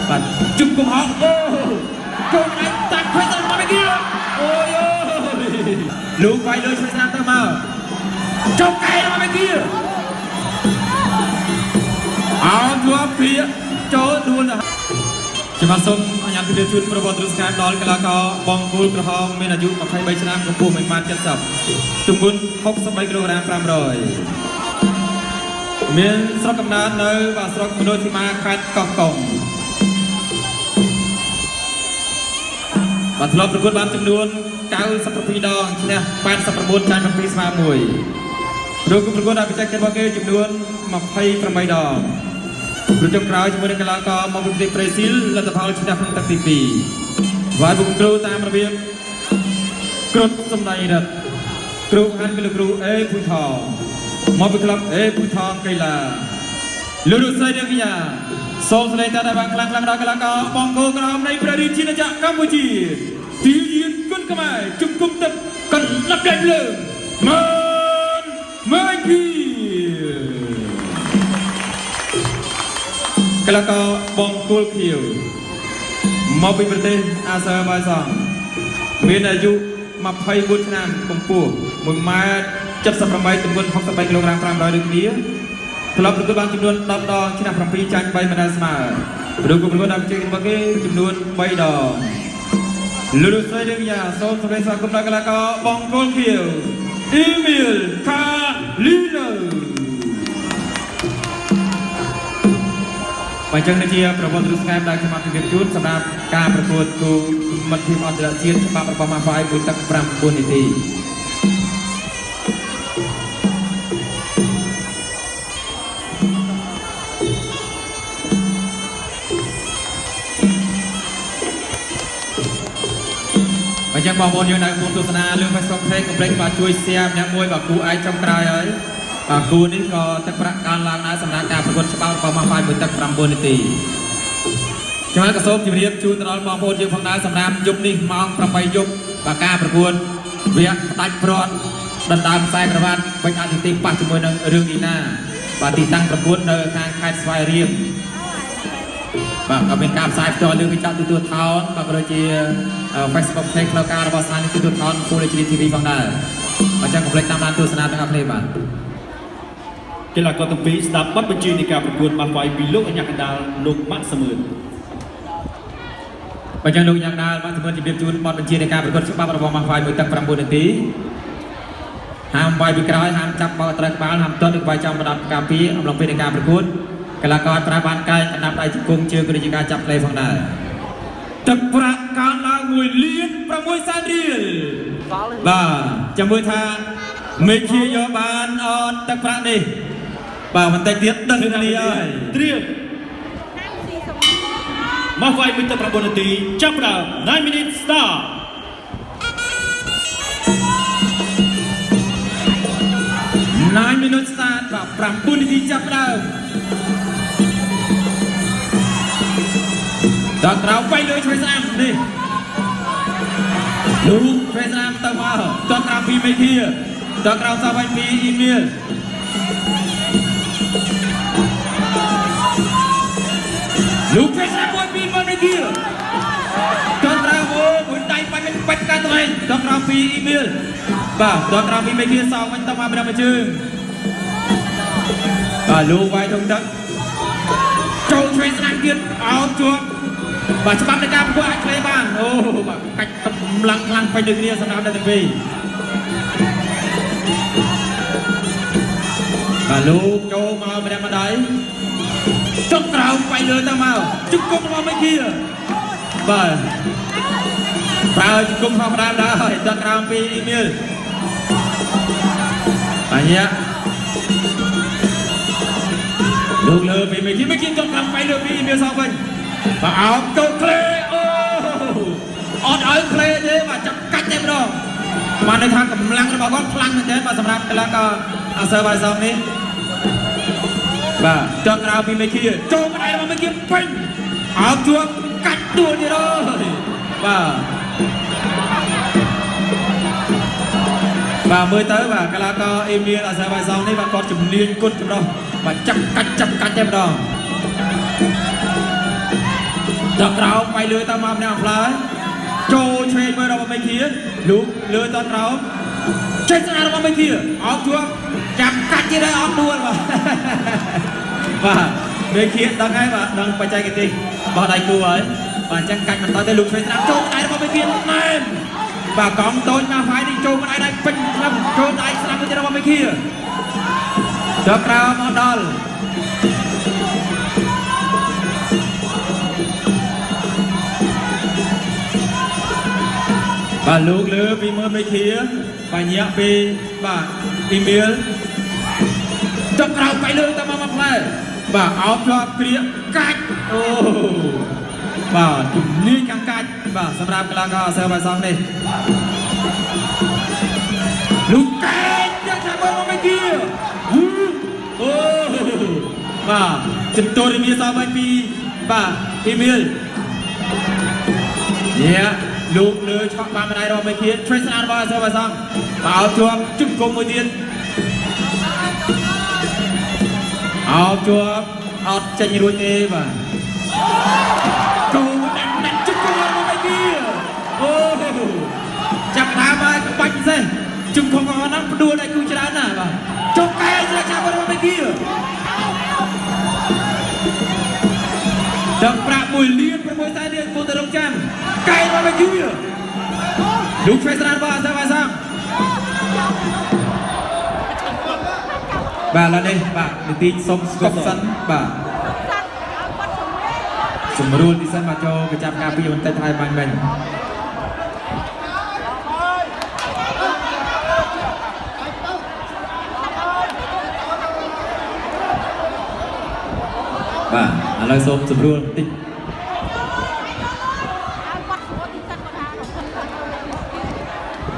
បាទជុំកំហងអូចូលដៃតាក់ខេតមកនេះអូយអូយលោកវាយលើឆ្វេងស្ដាំទៅមកចុកកែមកនេះអោជាប់ពីចូលដួលទៅ ខ្ញុំបាទសូមអនុញ្ញាតជម្រាបជូនប្រវត្តិរូបស្កាដល់កីឡាករបង្គោលក្រហមមានអាយុ23ឆ្នាំកម្ពស់1ម៉ែត្រ70ទម្ងន់63គីឡូក្រាម500មានស្រុកកំណើតនៅបាទស្រុកមណ្ឌលសីមាខេត្តកោះកុងបាទធ្លាប់ប្រកួតបានចំនួន97ដងឈ្នះ89ចាញ់7ស្មើ1លោកប្រកួតដល់បច្ចេកទេសរបស់គេចំនួន28ដង ព្រោះចុងក្រោយជាមួយនឹងកីឡាករមកពីប្រទេសប្រេស៊ីលលទ្ធផលឈ្នះក្នុងទឹកទី2វាយបុកគ្រូតាមរបៀបគ្រុតសំដីរិទ្ធគ្រូបង្ហាត់គឺលោកគ្រូអេភូថងមកពីក្លឹបអេភូថងកីឡាលោកលោកស្រីនាងកញ្ញាសូមស្លេកតែបានខ្លាំងខ្លាំងដល់កីឡាករបង្គោលក្រហមនៃព្រះរាជាណាចក្រកម្ពុជាទីយានគុណខ្មែរជុំគុំទឹកកណ្ដាប់ដៃភ្លើងម៉ានម៉ាគី កីឡាករបង្គោលខៀវមកពីប្រទេសអាស៊ើបៃសង់មានអាយុ24ឆ្នាំកម្ពស់1ម៉ែត្រ78ទម្ងន់63គីឡូក្រាម500ដូចគ្នាធ្លាប់ប្រកួតបានចំនួន10ដងឈ្នះ7ចាញ់3មិនដែលស្មើឬក៏ប្រកួតដល់ជ័យរបស់គេចំនួន3ដងលោកលោកស្រីនាងកញ្ញាសូមសម្លេងស្វាគមន៍ដល់កីឡាករបង្គោលខៀវអ៊ីមីលកាលីឡូ បាទអញ្ចឹងនេះជាប្រវត្តិរូបស្ងែមដែលខ្ញុំបានជម្រាបជូនសម្រាប់ការប្រកួតគូមិត្តភាពអន្តរជាតិច្បាប់របស់ម៉ាហ្វាយមួយទឹក9នាទីបាទអញ្ចឹងបងប្អូនយើងដែលកំពុងទស្សនាលើ Facebook Page កុំភ្លេចបាទជួយ share ម្នាក់មួយបាទគូឯកចុងក្រោយហើយបាទគូនេះក៏ទឹកប្រាក់កើនឡើងដែរសម្រាប់ការប្រកួតច្បាប់របស់ម៉ាហ្វាយមួយទឹក9នាទី ខ្ញុំក៏សូមជម្រាបជូនទៅដល់បងប្អូនយើងផងដែរសម្រាប់យប់នេះម៉ោង8យប់បាទការប្រកួតវគ្គផ្ដាច់ព្រាត់ដណ្ដើមខ្សែក្រវ៉ាត់ពេញអតិថិប៉ះជាមួយនឹងរឿងឌីណាបាទទីតាំងប្រកួតនៅខាងខេត្តស្វាយរៀងបាទក៏មានការផ្សាយផ្ទាល់លើកញ្ចក់ទូរទស្សន៍ថោនបាទក៏ដូចជា Facebook Page ផ្លូវការរបស់ស្ថានីយទូរទស្សន៍ថោន Full HD TV ផងដែរអញ្ចឹងកុំភ្លេចតាមដានទស្សនាទាំងអស់គ្នាបាទ កីឡាករទាំងពីរស្ដាប់បទបញ្ជានៃការប្រកួតបាល់វាយពីលោកអញ្ញាកណ្ដាលលោកម៉ាក់សាមឿន បើចឹងលោកយ៉ាងដាលបាទជំរាបជូនបទបញ្ជានៃការប្រកួតច្បាប់របស់ម៉ាហ្វាយមួយទឹក9នាទីហាមវាយពីក្រោយហាមចាប់បោកត្រូវក្បាលហាមទាត់ឬវាយចំប្រដាប់ការពារអំឡុងពេលនៃការប្រកួតកីឡាករប្រើបានកែងកណ្ដាប់ដៃជង្គង់ជើងក៏ដូចជាការចាប់ផ្លេផងដែរទឹកប្រាក់កើនឡើង1លាន6សែនរៀលបាទចាំមើលថាមេឃាយកបានអត់ទឹកប្រាក់នេះបាទបន្តិចទៀតដឹងគ្នាហើយ ត្រៀមមកវាយមួយទឹក9នាទីចាប់ផ្ដើម9 minute start 9 minute start បាទ9នាទីចាប់ផ្ដើមដល់ក្រៅបៃលើឆ្វេងស្ដាំនេះលោកឆ្វេងស្ដាំទៅមកដល់ក្រៅពីមេធាដល់ក្រៅសាវ៉ៃពីអ៊ីមៀលលោកឆ្វេងស្ដាំមួយពីមេធាដល់ក្រៅអូមួយដៃបាច់បាច់កាត់ទៅឯងដល់ក្រៅពីអ៊ីមៀលបាទដល់ក្រៅពីមេធាសងវិញទៅមកម្ដងមួយជើង បាទលោកវាយធំទឹកចូលឆ្វេងស្ដាំទៀតអោបជាប់បាទច្បាប់នៃការប្រកួតអាចក្លេបានអូបាទកាច់កម្លាំងខ្លាំងពេញដូចគ្នាសម្រាប់អ្នកទាំងពីរបាទលោកចូលមកម្នាក់ម្ដាយចុកក្រោមបៃលើទៅមកជង្គង់របស់មេឃាបាទប្រើជង្គង់ផងផ្ដើមដែរហើយដល់ក្រោមពីអ៊ីមៀលបាទញ៉ា លោកលើពីមេគីមេគីចុះខាងបៃលើពីមានសងវិញបាទអោបចូលក្លេអូអត់ឲ្យក្លេទេបាទចាប់កាច់តែម្ដងបាទន័យថាកម្លាំងរបស់គាត់ខ្លាំងមែនទែនបាទសម្រាប់កីឡាករអាសឺបៃសងនេះបាទចុះក្រៅពីមេគីចូលម្ដាយរបស់មេគីពេញអោបជួបកាច់ដួលទៀតអើយបាទបាទមើលទៅបាទកីឡាករអេមៀលអាសឺបៃសងនេះបាទគាត់ជំនាញគុណចម្រុះបាទចាប់កាច់ចាប់កាច់តែម្ដង ដល់ក្រោមវាយលើទៅមកម្នាក់ផ្លែចូលឆ្វេងមួយរបស់មេឃាលូកលើតក្រោមចេញស្នារបស់មេឃាអោបជួបចាំកាច់ទៀតហើយអត់ដួលបាទបាទមេឃាដឹងហើយបាទដឹងបច្ចេកទេសរបស់ដៃគូហើយបាទអញ្ចឹងកាច់បន្តទៅលូកឆ្វេងស្នាចូលដៃរបស់មេឃាណែនបាទកង់តូចមកហ្វាយនេះចូលមិនដៃដៃពេញស្នាចូលដៃស្នាមួយទៀតរបស់មេឃាដល់ក្រោមមកដល់បាទលោកលើពីមើលមេឃាបាទញាក់ពីបាទអ៊ីមីលចុកក្រោមไปលើតាមមកផ្លែបាទអោបជាប់គ្រាកាច់អូបាទជំនាញខាងកាច់បាទសម្រាប់កីឡាករអសើបាយសងនេះលោកកែកយកចាំមកមេឃាអូបាទចន្ទរមីសវិញពីបាទអ៊ីមីលញាក់លោកលើឆក់បានម្ដាយរបស់មេឃាឆ្វេងស្នារបស់អសើបាយសងបាទអោបជាប់ជង្គង់មួយទៀតអោបជាប់អត់ចេញរួចទេបាទគូដាក់ដាក់ជង្គង់របស់មេឃាអូចាប់ដើមហើយក្បាច់ពិសេសជង្គង់របស់ហ្នឹងផ្ដួលឲ្យគូច្រើនណាស់បាទចុកកែស្រាចាប់របស់មេឃាទឹកប្រាក់1លាន6សែនរៀលគូទៅរងចាំកែរបស់មេឃាលោកឆ្វេងស្រារបស់អសាបាសាបាទឥឡូវនេះបាទនីតិសុំស្គប់សិនបាទសម្រួលទីសិនបាទចូលកញ្ចាប់ការពីបន្តិចថៃបាញ់មិញបាទឥឡូវសូមសម្រួលបន្តិច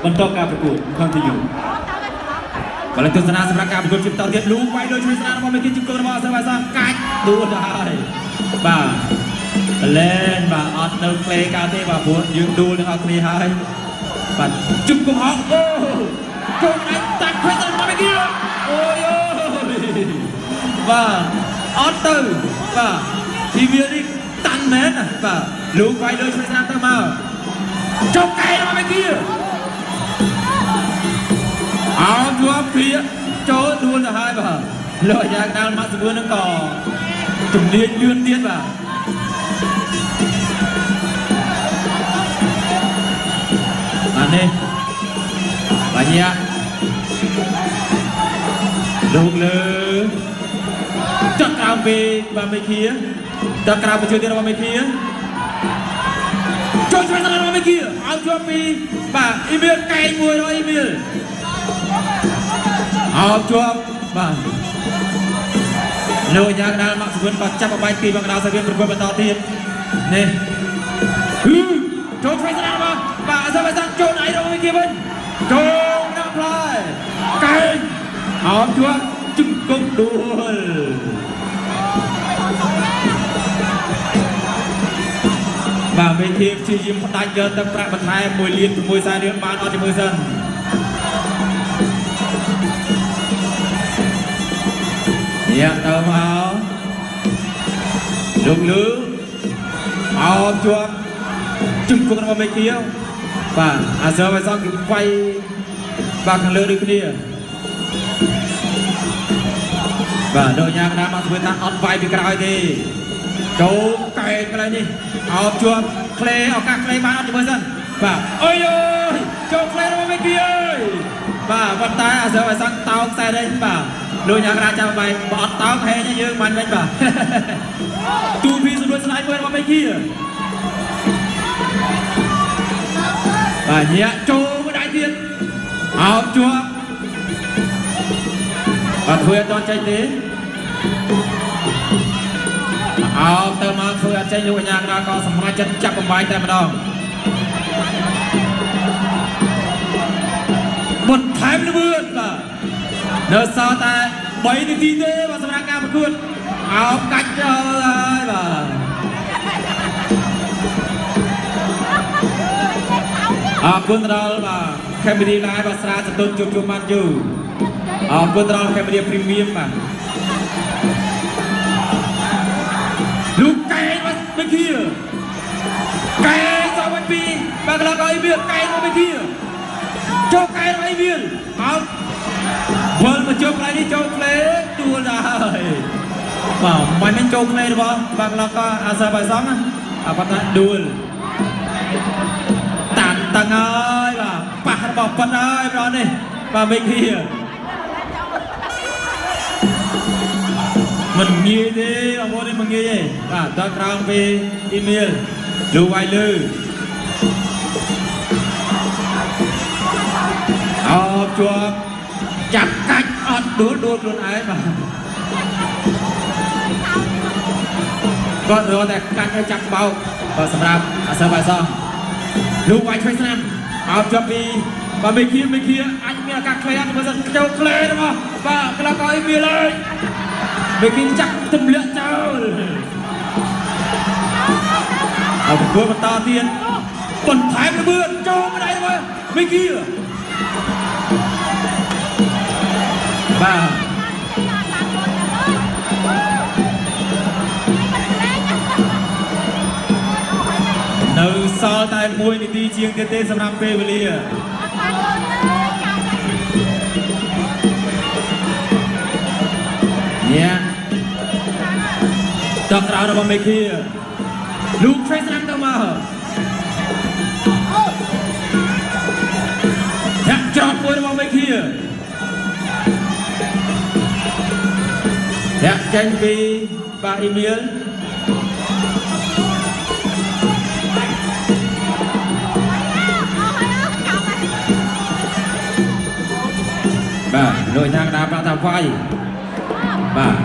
បន្តការប្រកួត continue បលិទស្សនាសម្រាប់ការប្រកួតជាបន្តទៀតលូវាយដូចជួយស្នារបស់មេគីជង្គង់របស់អសើបាសាកាច់ដួលទៅហើយបាទលែនបាទអត់នៅក្លេកើតទេបាទព្រោះយើងដួលទាំងអស់គ្នាហើយបាទជង្គង់ហងអូជង្គង់ដាច់តាច់ផ្លេចរបស់មេគីអូយអូយបាទអត់ទៅបាទធីវីនេះតាន់មែនណាបាទលូវាយដូចជួយស្នាទៅមកចុកកែរបស់មេគី អោជាប់ព្រាចូលដួលទៅហើយបាទលោកអាយ៉ាកដាលម៉ាក់សវឿននឹងក៏ជំនាញលឿនទៀតបាទអានេះបញ្ញាលោកលើចាក់ក្រោមពីបាទមេឃាចាក់ក្រោមពីជួយទៀតរបស់មេឃាចូលជួយទៅរបស់មេឃាអោជាប់ពីបាទអ៊ីមៀលកែងមួយរបស់អ៊ីមៀល អោបជាប់បាទលោកយ៉ាងដាលម៉ាក់សវឿនក៏ចាប់បបាយពីបងកណ្ដាលសាវៀនប្រកួតបន្តទៀតនេះហ៊ឺចូលឆ្វេងស្ដាំបាទបាទអសបាសាំងចូលដៃរបស់គេវិញចូលដាក់ផ្លែកែងអោបជាប់ជង្គង់ដួលបាទមេធាព្យាយាមផ្ដាច់យកទៅប្រាក់បន្ថែម1លាន6សែនរៀលបានអត់ជាមួយសិន ញាក់ទៅមកលោកលឺអោបជាប់ជង្គង់របស់មេឃាបាទអាសើបៃសងគឺវាយបាទខាងលើដូចគ្នាបាទដូចយ៉ាងណាមកធ្វើថាអត់វាយពីក្រោយទេចូលកែងកន្លែងនេះអោបជាប់ក្លេឱកាសក្លេបានអត់ជាមួយសិនបាទអុយអើយចូលក្លេរបស់មេឃាអើយបាទប៉ុន្តែអាសើបៃសងតោងខ្សែរេញបាទលោកយ៉ាងណាចាំបាយបើអត់តោងហែងយើងបាញ់វិញបាទទូពីសម្រួលស្លាយមួយរបស់មេឃាបាទញាក់ចូលមួយដៃទៀតអោបជាប់បាទធ្វើអត់ទាន់ចេញទេអោបទៅមកធ្វើអត់ចេញលោកអាញាកណ្ដាលក៏សម្រេចចិត្តចាប់បំបាយតែម្ដងបន្ថែមលឿនបាទនៅសល់តែ3នាទីទេបាទសម្រាប់ការប្រកួតអោបកាច់ចូលហើយបាទអរគុណដល់បាទ Cambodia Live បាទស្រាសន្ទុនជួបជុំបានយូរអរគុណដល់ Cambodia Premium បាទលោកកែងបាទមេឃា អ៊ីមៀលកែងរបស់មេឃាចូលកែងរបស់អ៊ីមៀលអោវិលមកជុំកន្លែងនេះចូលក្លេដួលដែរបាទមិនមែនចូលក្លេរបស់បាទកន្លងក៏អាសាបាយសងណាអាប៉ុន្តែដួលតាន់តឹងហើយបាទប៉ះរបស់ប៉ុណ្ណហើយម្ដងនេះបាទមេឃាមិនងាយទេបងប្អូននេះមិនងាយទេបាទដល់ក្រោមពីអ៊ីមៀលលូវាយលឺអោបជាប់ចាប់កាច់អត់ដួលដួលខ្លួនឯងបាទគាត់រកតែកាច់ឲ្យចាប់បោកបាទសម្រាប់អាសើបាយសងលូវាយឆ្វេងស្នាមអោបជាប់ពីបាទមេឃាមេឃាអាចមានឱកាសក្លេអត់មើលសិនចូលក្លេរបស់បាទក្លកអ៊ីមៀលហើយ មេឃីចាក់ទម្លាក់ចោលអរគុណបន្តទៀតបន្ថែមលឿនចូលមិនได้ទេមេឃីបាទនៅសល់តែ1នាទីជាងទៀតទេសម្រាប់ពេលវេលាញ៉ាតក្រោយរបស់មេឃីលូកឆ្វេងស្ដាំទៅមកធាក់ច្រត់មួយរបស់មេឃីធាក់ចេញពីបាទអ៊ីមៀលបាទលោកថាកដាប្រាក់ថាវាយបាទ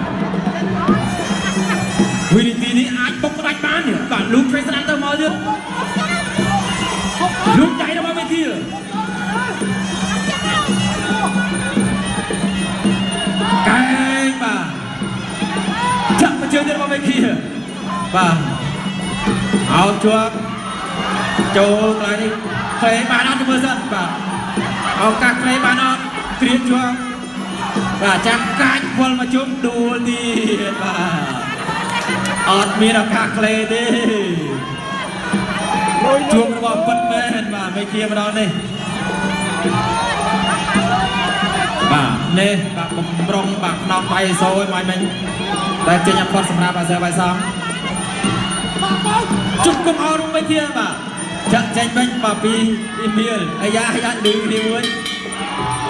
វិនាទីនេះអាចបុកផ្ដាច់បាននេះបាទលូកឆ្វេងស្ដាំទៅមកទៀតលូកដៃរបស់មេឃីកែងបាទចាក់មកជើងទៀតរបស់មេឃីបាទអោបជាប់ចូលកន្លែងនេះក្លែងបានអត់ទៅមើលសិនបាទឱកាសក្លែងបានអត់គ្រៀតជាប់បាទចាំកាច់វិលមកជុំដួលទៀតបាទអត់មានឱកាសក្លែទេជួបរបស់ពិតមែនបាទមេឃីម្ដងនេះបាទនេះបាទបំរុងបាទខ្នងដៃសូយមកមិញតែចេញអផុតសម្រាប់អាសែបាយសំជុំគុំអរុំមេឃីបាទចាក់ចេញវិញបាទពីអ៊ីមៀលអាយ៉ាអាយ៉ាឌឺគ្នាមួយ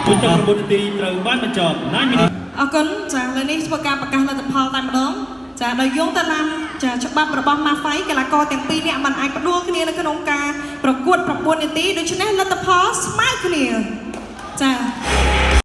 ពុទ្ធ9នាទីត្រូវបានបញ្ចប់9 minutes អរគុណចាឥឡូវនេះធ្វើការប្រកាសលទ្ធផលតែម្ដងចាដោយយោងទៅតាមចាច្បាប់របស់ម៉ាហ្វៃកីឡាករទាំងពីរនាក់មិនអាចផ្ដួលគ្នានៅក្នុងការប្រកួត9នាទីដូច្នេះលទ្ធផលស្មើគ្នាចា